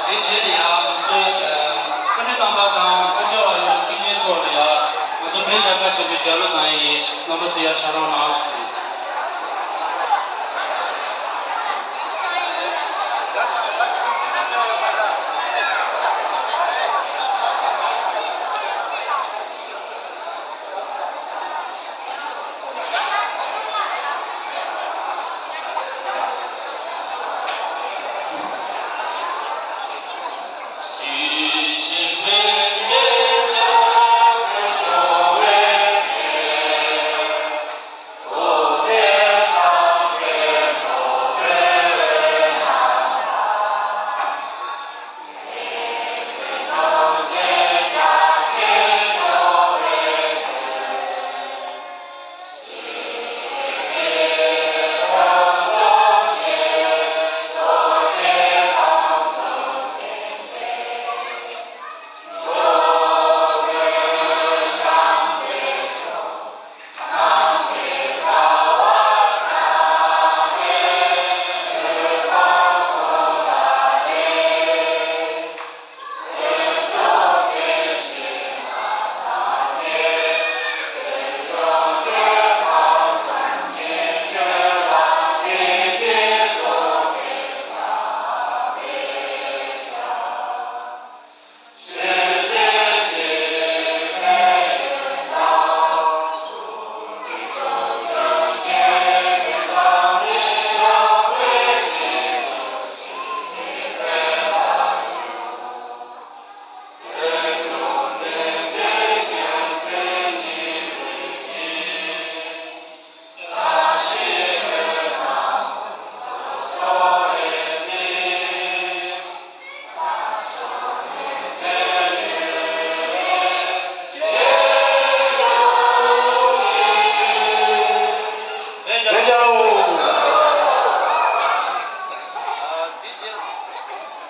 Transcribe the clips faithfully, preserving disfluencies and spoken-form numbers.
དེ་རྗེས་ལ་ཡང་ང་ཚོའི་ཨ་སྐུ་མགྲོན་རྣམ་པ་དང་ཚོགས་བཅར་བ་ཡོངས་ལ་ཐུགས་རྗེ་ཆེ་ཞུ་ཡ། ང་ཚོ་བོད་རྒྱལ་ཁབ་ཆེན་པོའི་རྒྱལ་གླུ་དང་ཡི་རྣམ་པ་ཚོ་ཡར་ཤར་རོགས་གནང་ཞུ།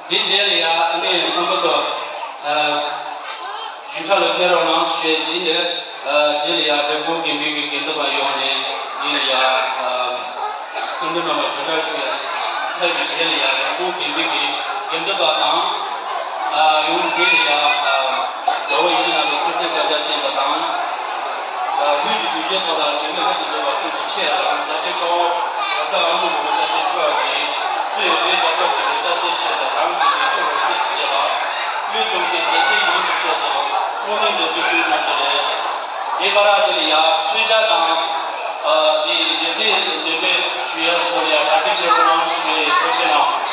འདི་རྗེས་ལ་ཡ་ཨ་ནི་རྣམ་པ་ཚོ། ཨ། བཞུགས་ཁྲ་ལ་ཁྱེར་རོགས་གནང་ཞུས། འདི་ནས་ཨ་རྗེས་ལ་ཡ་བོད་སྐོར་དགེ་འདུན་གྱི་དགེ་འདུན་པ་ཡོངས་ནས་འདི་ལ་ཡ་ཨ་སྐུ་མགྲོན་རྣམ་པ་བཞུགས་ཁྲ་ཚར་བའི་རྗེས་ལ་ཡ་བོད་སྐོར་དགེ་འདུན་གྱི་དགེ་འདུན་པ་དང་། ཨ་ཡོངས་འདི་ལ་ཡ་ཨ་རྒྱལ་བ་ཡིད་བཞིན་ནོར་བུས་སྐུ་ཚེ་བསྐལ་བརྒྱར་བརྟན་པ་དང་། ཨ་བོད་ཀྱི་གདུལ་བྱའི་ཐོག་ལ་དོན་མེད་ལྷ་དང་འགྲོ་བ་སེམས་ཀྱི་ཆེད་དང་། རྒྱལ་སྤྱིའི་དཔའ་བོ་གྲྭ་ས་ཨ་ནུ་རིན་པོ་ཆེ་མཆོག་གིས་གཙོས་པའི་རྒྱལ་ཁབ་ཅིག་གི་རྩ་དོན་ཆེད་དང་། རང་གི་མི་ཚེ་ལོ་ཤས་ཀྱི་རྗེས་ལ་བློས་གཏོང་མཁན་སྡེ་ཚན་ཡོངས་ཀྱི་ཆེད་དུ་བསྔོ་སྨོན་འདེབས་འདོད་ཞུ་གནང་རྒྱུ་རེད། དེ་བར་དེ་ལ་ཡ་གསོལ་ཇ་དང་། ཨ་དེ་སྡེ་ཚན་འདེམས་པའི་ཞུ་ཡ་ཚོ་ལ་ཡ་གྲ་སྒྲིག་བྱེད་རོགས་གནང་ཞུ་བའི་ཐུགས་རྗེ་གནང་།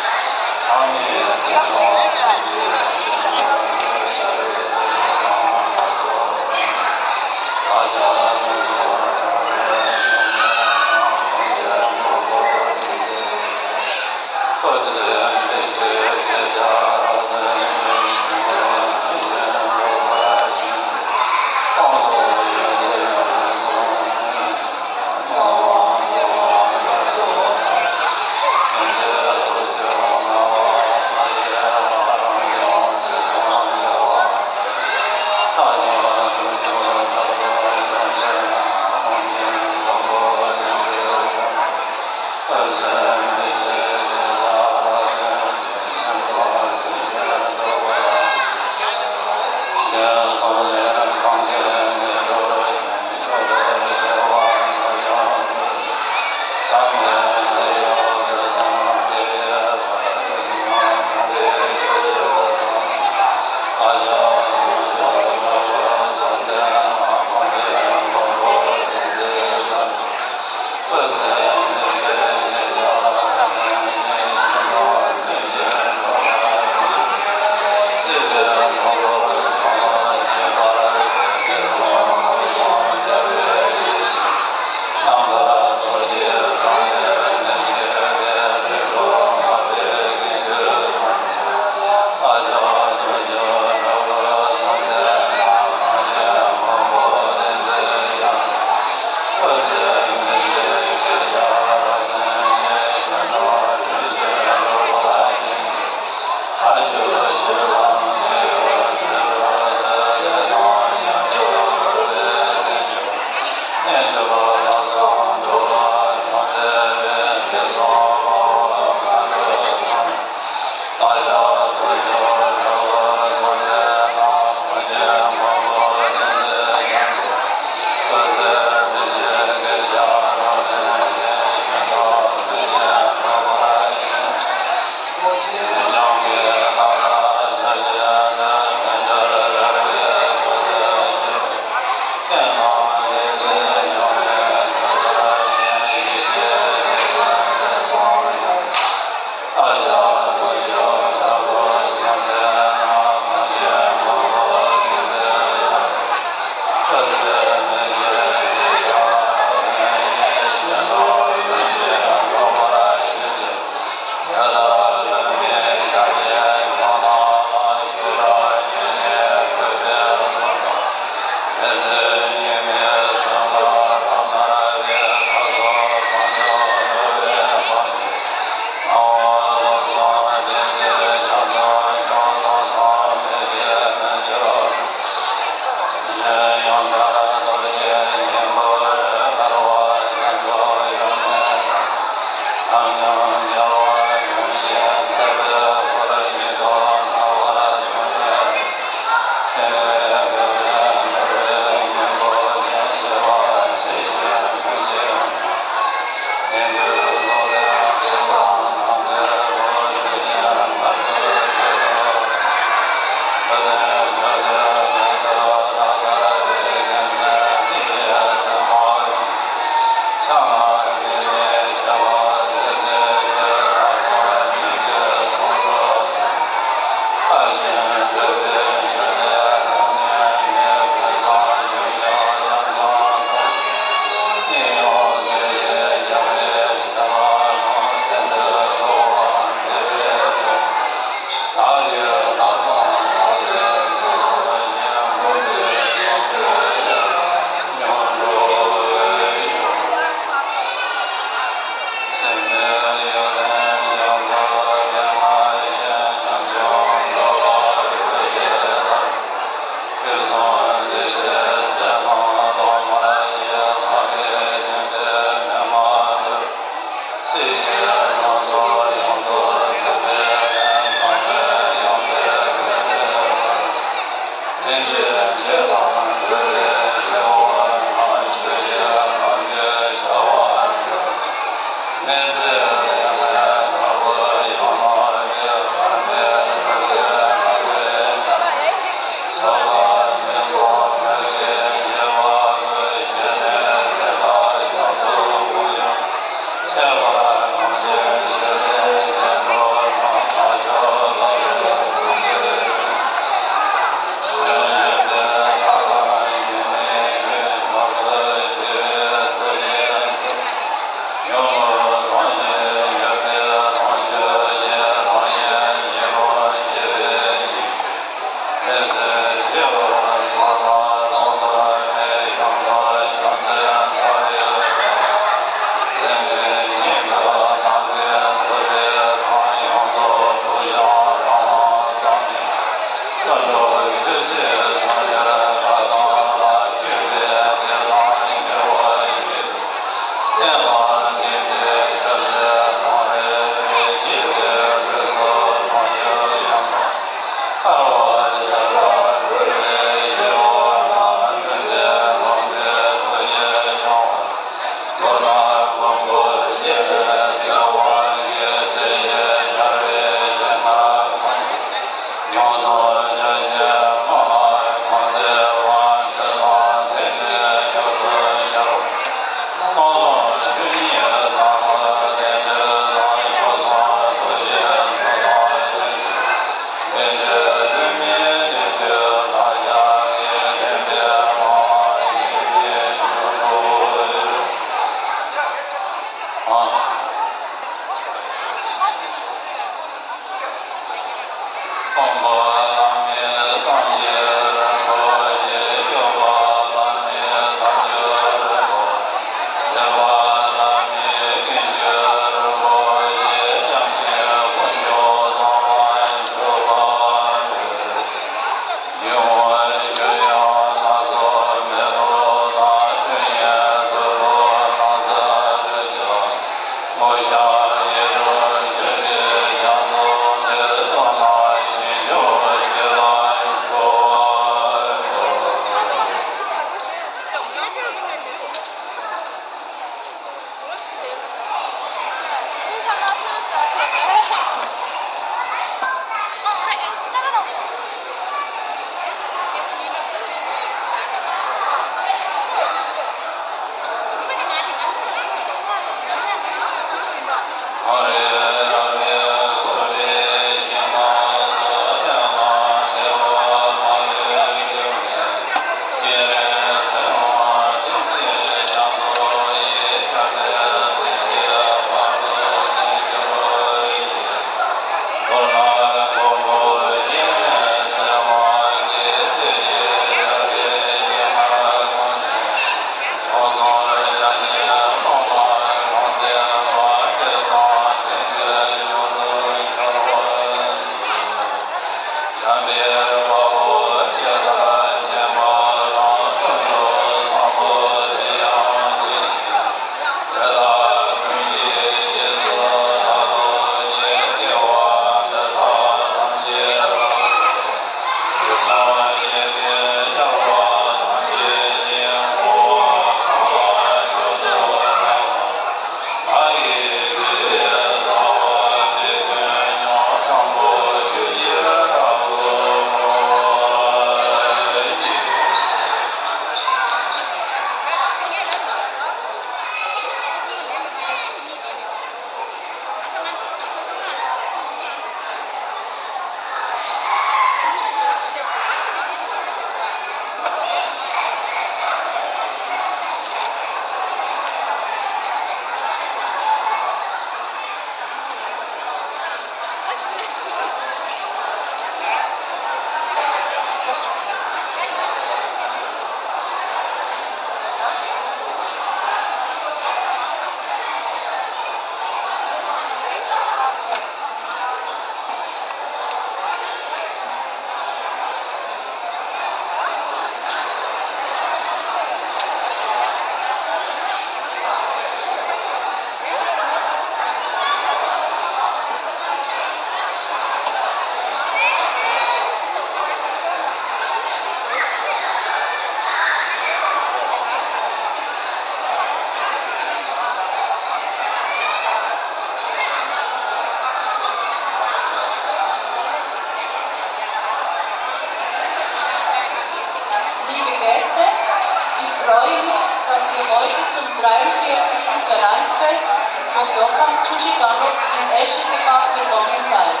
Dokam Chushi Ganguk in Eschengebach gekommen seid.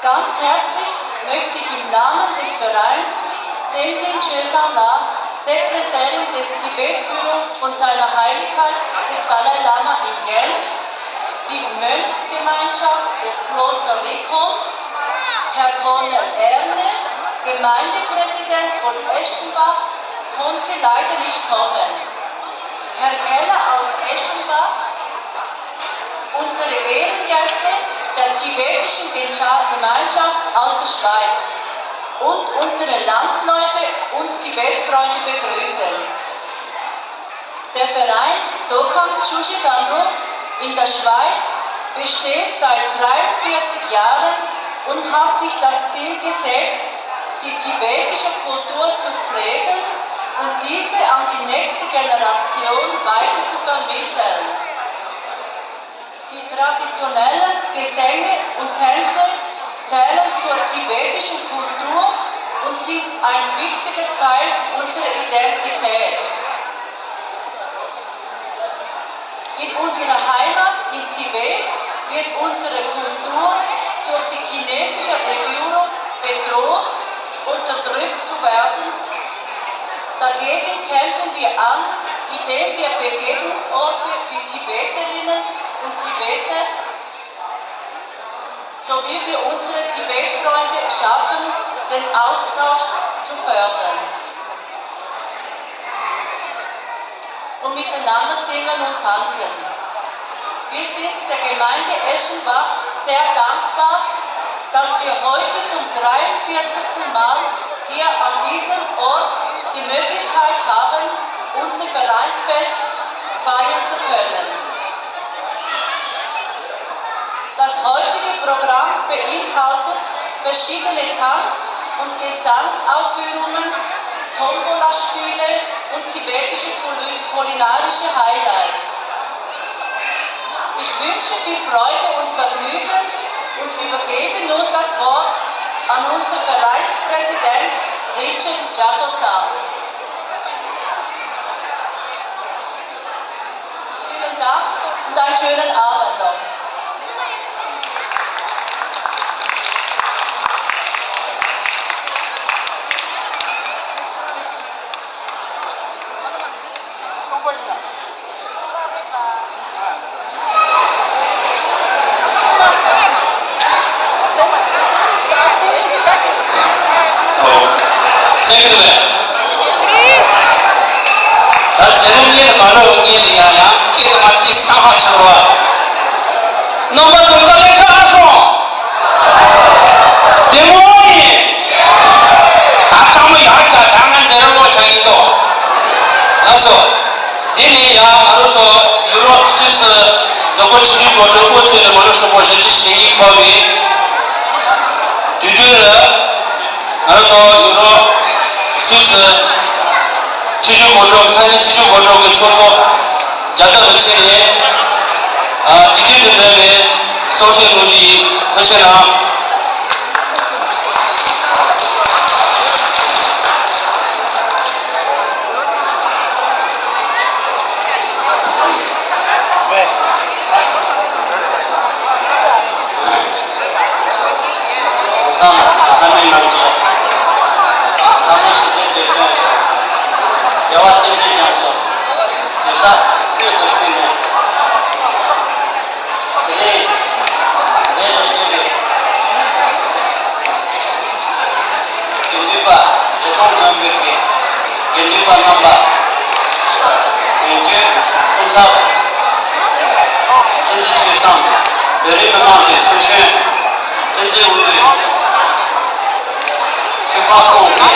Ganz herzlich möchte ich im Namen des Vereins Tenzin Chösang La, Sekretärin des Tibetbüro von Seiner Heiligkeit des Dalai Lama in Genf, die Mönchsgemeinschaft des Kloster Rikon, Herr Cornel Erne, Gemeindepräsident von Eschenbach, konnte leider nicht kommen. Herr Keller aus Eschenbach, unsere Ehrengäste der tibetischen Gescha-, Gemeinschaft aus der Schweiz und unsere Landsleute und Tibetfreunde begrüßen. Der Verein Dokam Chushi Ganguk in der Schweiz besteht seit dreiundvierzig Jahren und hat sich das Ziel gesetzt, die tibetische Kultur zu pflegen und diese an die nächste Generation weiter zu vermitteln. Die traditionellen Gesänge und Tänze zählen zur tibetischen Kultur und sind ein wichtiger Teil unserer Identität. In unserer Heimat in Tibet wird unsere Kultur durch die chinesische Regierung bedroht, unterdrückt zu werden. Dagegen kämpfen wir an, indem wir Begegnungsorte für Tibeterinnen und Tibeter sowie für unsere Tibetfreunde schaffen, den Austausch zu fördern und miteinander singen und tanzen. Wir sind der Gemeinde Eschenbach sehr dankbar, dass wir heute zum dreiundvierzigsten Mal hier an diesem Ort die Möglichkeit haben, unser Vereinsfest feiern zu können. Das heutige Programm beinhaltet verschiedene Tanz- und Gesangsaufführungen, Tombola-Spiele und tibetische kuli-, kulinarische Highlights. Ich wünsche viel Freude und Vergnügen und übergebe nun das Wort an unseren Vereinspräsident Richard Jadozam. Vielen Dank und einen schönen Abend noch. གསན་གྱི་འདུག་གས། ད་ཚེ་རིང་གཉིས་ལ་མ་ལོ་གཉིས་ལ་ཡང་ཡང་སྐད་དུ་མ་ཅིག་སང་ཧ་ཆགས་རོ། རྣམ་པ་ཚོ་དཀའ་ལས་ཁག་སོང་། བདེ་མོ་ཡིན། ད་སྤྲང་མོ་ཡར་བྱ། ད་ང་མཛད་ར་ལོ་ཞག་ཡིན་ཏོ། ལགས་སོ། དེ་ནས་ཡང་ང་རང་ཚོ་ཡུ་རོབ་སུད་སི་མདོ་དབུས་ཆུ་བཞི་སྒང་དྲུག་དབུ་ཚུགས་ནས་མ་ལོ་ཧྲིལ་པོ་བཞི་བཅུ་ཞེ་གཉིས་འཁོར་བའི་དུས་སྟོན་ལ། ང་རང་ཚོ་ཡུ་རོབ་སུད་སི་ཆུ་བཞི་སྒང་དྲུག་ས་གནས་ཆུ་བཞི་སྒང་དྲུག་གི་ཚོགས་གཙོ་རྒྱལ་དར་རུ་ཆེ་ནས། ཨ། དུས་སྟོན་དུ་འབྲེལ་བའི་གསུང་བཤད་གནང་རྒྱུ་ཡིན། ཐུགས་རྗེ་གནང་། གོང་ས་བླ་མའི་རྣམ་རྒྱལ། འཛམ་གླིང་ཞི་བདེའི་དེད་དཔོན། རྒྱལ་བ་བསྟན་འཛིན་རྒྱ་མཚོ་གདུང་སྲས་སྟོད་དུ་ཕེབས་ནས། དེ་རིང་འདིར་ཕེབས་པའི་དགེ་འདུན་པ། བདེ་སྟོང་དགོན་པའི་གི་དགེ་འདུན་པ་རྣམ་པ། དོན་གཅོད་སྐུ་ཚབ། བསྟན་འཛིན་ཆོས་བཟང་། བོད་རིགས་མི་མང་གི་ཚོགས་གཞོན། བསྟན་འཛིན་དབུ་དཔོན། ཆོས་ཁང་སོགས་ཀྱི་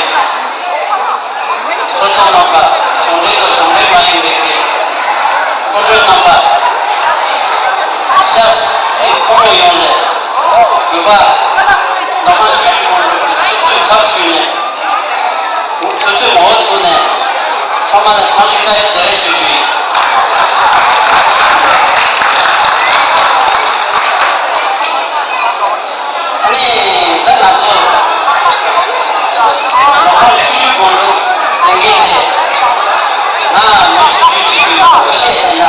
ཚོགས་གཙོ་རྣམ་པ། གཞུང་འབྲེལ་དང་གཞུང་འབྲེལ་མ་ཡིན་པའི་གི་སྐུ་མགྲོན་རྣམ་པ། སྐྱབས་སུ་ཕོ་མོ་ཡོངས་ལ་གུས་པ། མདོ་ཁམས་ཆུ་བཞི་སྒང་དྲུག་གི་ཚོགས་གཙོའི་ཚབ་ཞུས་ནས། ཚོགས་གཙོའི་ངོ་བོ་ཐོག་ནས་ཚང་མ་ལ་འཚམས་འདྲི་བཀྲ་ཤིས་བདེ་ལེགས་ཞུ་རྒྱུ་ཡིན། ཨ་ནི་ད་ང་ཚོ་མདོ་ཁམས་ཆུ་བཞི་སྒང་དྲུག་ཟེར་མཁན་དེ། ང་མི་ཆུང་ཆུང་ཅིག་གི་ངོ་ཤེས་ཡིན་ན་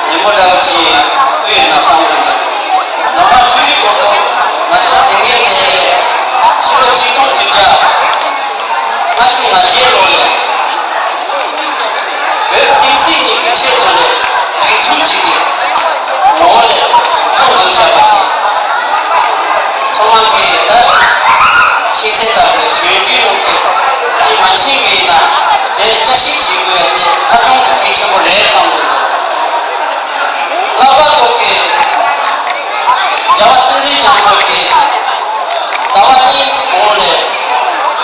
ལད་མོ་འདྲ་བོ་ཅིག་ ཆུང་གཅིག་གི་ངོ་བོ་ལས་ཁོང་འཛུགས་བཞག་པ་ཅིག་ཚང་མ་གིས་ད་ཤེས་གསལ་ལྟར་གྱི་གཞོན་སྐྱེས་རྣམས་ཀྱིས་དེ་མ་མཁྱེན་པ་ཡིན་ན་དེ་བསྐྱར་ཞིབ་བྱེད་དགོས་ཡ་དེ་ཧ་ཅང་གི་གལ་ཆེན་པོ་རེད་བསམ་གྱི་འདུག་ལྷག་པར་དུ་གི་རྒྱལ་བ་བསྟན་འཛིན་རྒྱ་མཚོ་གིས་ཟླ་བ་གཉིས་གོང་ལས་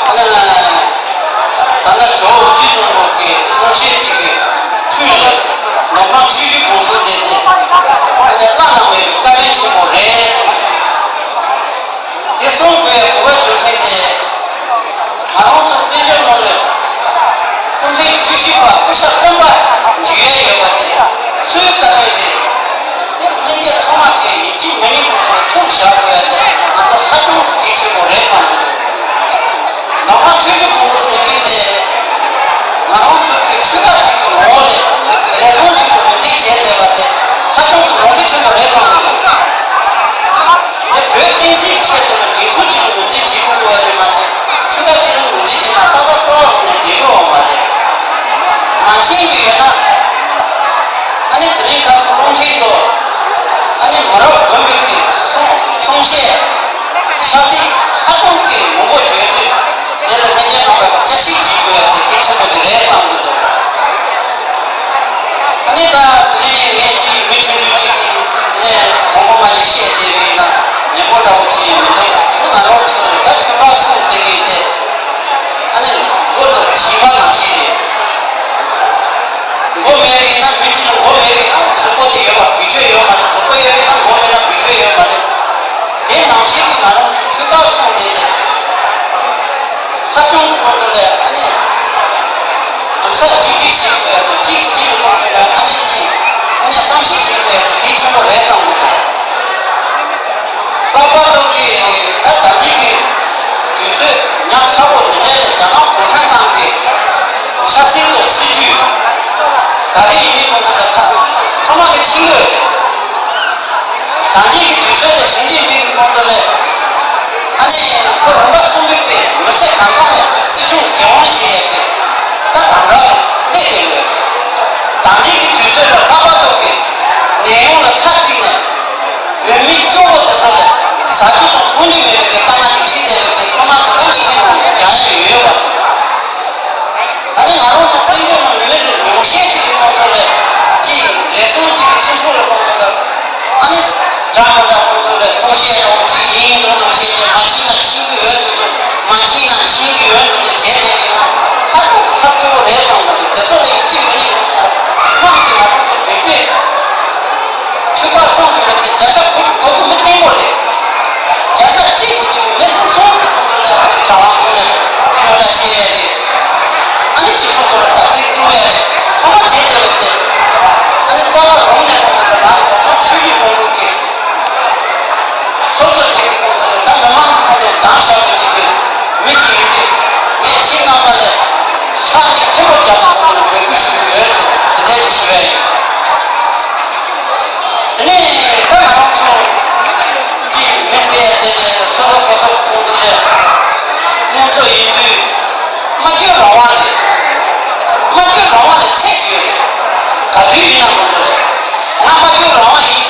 ཨ་ནི་ད་ལྟ་ཇོ་བོ་བདུད་འཛོམས་པོ་གི་གསུང་བཤད་ཅིག་གི་ཁྲོད་ལ་ནོར་བུ་ཆུ་བཞི་སྒང་དྲུག་དེ་ནི་ཨ་ནི་བླ་ན་མེད་པའི་བཀའ་དྲིན་ཆེན་པོ་རེད་གསུངས། དེ་གསུང་དགོས་པའི་གོ་སྐབས་རྒྱུ་མཚན་དེ། ང་རང་ཚོ་བཙན་བྱོལ་ནང་ལ་སྐུ་ཕྲེང་བཅུ་བཞི་པ་སྐུ་ཞབས་སྟོན་པ་འཇུ་ཡས་ཡོད་པ་དེ་སུའི་བཀའ་དྲིན་རེད། དེ་ལྷན་རྒྱས་ཚང་མ་གིས་ཡིད་ཆེས་མི་ཉུང་བ་ནས་ཐུགས་བཞག་དགོས་ཡ་དེ་ང་ཚོ་ཧ་ཅང་གི་གལ་ཆེན་པོ་རེད་བསམ་གྱི་འདུག་ནང་པ་ཆོས་བརྒྱུད་དགོངས་ལུགས་ཟེར་མཁན་དེ་ང་རང་ཚོ་གི་ཆོལ་ཁ་གཅིག་གི་ངོ་བོ་ལས་རེ་ཟུང་གཅིག་གི་ངོས་འཛིན་བྱས་བསྡད་པ་དེ་ཧ་ཅང་གི་ནོར་འཁྲུལ་ཆེན་པོ་རེད་བསམ་གྱི་འདུག་དེ་བོད་བསྟན་སྲིད་ཀྱི་ཆེད་དུ་ལ་སྒྲིག་འཛུགས་གཅིག་ལ་ངོས་འཛིན་བྱེད་དགོས་པ་རེད་མ་ཟད་ཆོལ་ཁ་གཅིག་ལ་ངོས་འཛིན་བྱེད་ན་ཏག་ཏག་རྩ་བ་ཉིད་ནས་བསྡད་དགོས་པ་མ་རེད། མ་མཁྱེན་གྱི་ཡོད་ན་ཨ་ནི་དེ་རིང་ཁ་སང་ཀློང་ཆེན་དུ་ཨ་ནི་མི་རབས་བདུན་པའི་གི་གསུང་གསུང་བཤད་ཕྱག་དེབ་ཧ་ཅང་གི་མང་པོ་བརྗོད་དུས་དེ་ལ་ལྷན་རྒྱས་རྣམ་པ་གིས་བསྐྱར་ཞིབ་བྱེད་དགོས་ཡ་དེ་གལ་ཆེན་པོ་ཅིག་རེད་བསམ་གྱི་འདུག་ཨ་ནི་ད་དེ་རིང་ངས་ཅིག་མི་ཆུང་ཆུང་ཅིག་གིས་ཅིག་དེ་ནས་མང་པོ་མ་ཞིག་བཤད་བསྡད་པ་ཡིན་ན་ཉན་པོ་འདྲ་བོ་ཅིག་མི་འདུག་ཨ་ནི་ང་རང་ཚོ་ད་ཆོལ་ཁ་གསུམ་ཟེར་མཁན་དེ་ཨ་ནི་མགོ་དང་གཞིས་པ་ནང་བཞིན་རེད། མགོ་མེད་པ་ཡིན་ན་མི་གཅིག་ལ་མགོ་མེད་པ་ཡིན་ན་གཟུགས་པོ་དེ་ཡོད་པ་བེད་སྤྱོད་ཡོད་མ་རེད། གཟུགས་པོ་ཡོད་པ་ཡིན་ན་མགོ་མེད་ན་བེད་སྤྱོད་ཡོད་མ་རེད། དེ་ནང་བཞིན་གྱི་ང་རང་ཚོ་ཆོལ་ཁ་གསུམ་དེ་དེ། ཧ་ཅང་གི་སྐོར་དུ་ལས་ཨ་ནི། གདུང་སེམས་གཅིག་སྒྲིལ་བྱེད་དགོས་ཡ་དང་གཅིག་གིས་གཅིག་ལ་སྐོར་དུ་ལས་ཨ་ནི་གཅིག་ཨ་ནི་བསམ་ཤེས་བྱེད་དགོས་ཡ་དེ་གལ་ཆེན་པོ་རེད་བསམ་གྱི་འདུག་ལྷག་པར་དུ་གི་ད་ད་ལྟའི་གི་དུས་ཚོད་ཉག་ཕྲ་བོ་འདི་འདྲ་ལས་རྒྱ་ནག་གུང་ཁྲན་ཏང་གི་ཆབ་སྲིད་དང་སྲིད་ཇུས་ག་རེ་ཡིན་མིན་སྐོར་དུ་ལས་ཁ་ཚང་མ་གིས་མཁྱེན་གྱི་ཡོད་རེད། ད་ལྟའི་གི་དུས་ཚོད་ལ་ཞི་ཅིན་ཕིང་གི་སྐོར་དུ་ལས་ཨ་ནི་ཁོ་རིམ་པ་གསུམ་པའི་གི་མི་སེར་གང་ཚང་ལ་སྲིད་སྐྱོང་སྒེར་དབང་བྱེད་ཡས་གི་ད་དམ་དྲག་གི་གནས་དེ་ཡོད། ད་ལྟའི་གི་དུས་ཚོད་ལ་ལྷག་པར་དུ་གི་ནད་ཡམས་ལ་ཁ་གཅིག་ནས་བོད་མི་སྐྱོ་བོ་དེ་ཚོ་ལ་ཟ་རྒྱུ་དང་འཐུང་རྒྱུ་མེད་པའི་གི་དཀའ་ངལ་ཅིག་འཕྲད་བསྡད་པའི་གི་ཚང་མ་གི་ད་ངས་ཁྱེད་རང་རྒྱག་ཡས་ཡོད་པ། ཨ་ནི་ང་རང་ཚོ་བཙན་བྱོལ་ནང་མི་རེ་ཉུང་ཤས་ཅིག་གི་ཁོང་ཚོ་ལ་ཅིག་རེ་ཟུང་ཅིག་གི་སྤྱི་ཚོགས་ལ་ཁོང་ཚོ་ལ་ཨ་ནི་འདྲ་མི་འདྲ་ཁོང་ཚོ་ལ་གསུང་བཤད་རོགས་ཅིག་ཡིན་མདོག་མདོག་བཤད་ཀྱི་མ་ཤེས་ན་ཤེས་ཀྱི་ཡོད་མདོག་མདོག་མ་མཁྱེན་ན་མཁྱེན་གྱི་ཡོད་མདོག་མདོག་བྱས་ནས་ཡིན་ན་ཧ་ཅང་གི་ཐབས་སྐྱོ་བོ་རེད་བསམ་གྱི་འདུག་དེ་ཚོ་ལ་ཡིད་ཆེས་མི་ནུས་ཁོང་ཚོ་ལ་དངོས་ཀྱི་ང་རང་ཚོ་བོད་པའི་ཆོལ་ཁ་གསུམ་གྱི་མི་དེ་བརྒྱ་ཆ་དགུ་བཅུ་གོ་དགུ་མི་བརྟན་པོ་རེད། བརྒྱ་ཆ་གཅིག་ཙམ་གྱི་མི་ལྷག་སོང་གི་ཁོང་ཚོ་ལ་ཨ་ནི་དྲ་ལམ་ཐོག་ནས་སྐད་ཆ་བཤད་ཡས་རེད། ཨ་ནི་སྤྱི་ཚོགས་ཐོག་ལ་བརྡབ་གསིག་བཏང་ཡས་རེད། ཚང་མ་བྱས་བསྡད་པ་དེ་ཨ་ནི་རྩ་བ་རང་ནས་ཁོང་ཚོ་ལ་ང་ཚོ་ནང་ཆོས་བརྒྱུད་ཀོང་པོ་གི་སློབ་གཙོ་ཅིག་གིས་ཁོང་ཚོ་ལ་ད་མི་མང་གིས་ཁོང་ཚོ་ལ་སྡང་ཞེ་པོ་བྱེད་ཀྱི་མི་ཅིག་ཡིན་དུས་ངས་ཁྱེད་རྣམ་པ་ལ་ཕྱག་ནས་ཐལ་མོ་སྦྱར་ནས་ཁོང་ཚོ་ལ་འབོད་སྐུལ་ཞུ་གི་ཡོད་ཟེར་དེ་འདྲ་ཅིག་ཞུ་ཡ་ཡིན། དེ་ནས་ད་ང་རང་ཚོ་གཅིག་མི་ཟེར་ཡ་དེ་ནས་སོ་སོ་སོ་སོ་ཁོང་ཚོ་ལས་དངོས་གཙོ་ཡིན་དུས་སྨྲ་བརྗོད་རང་དབང་རེད། སྨྲ་བརྗོད་རང་དབང་ལ་ཚད་ཅིག་ཡོད་རེད། ག་དུས་ཡིན་ན་ཁོང་ཚོ་ལས་ང་སྨྲ་བརྗོད་རང་དབང་ཡིན།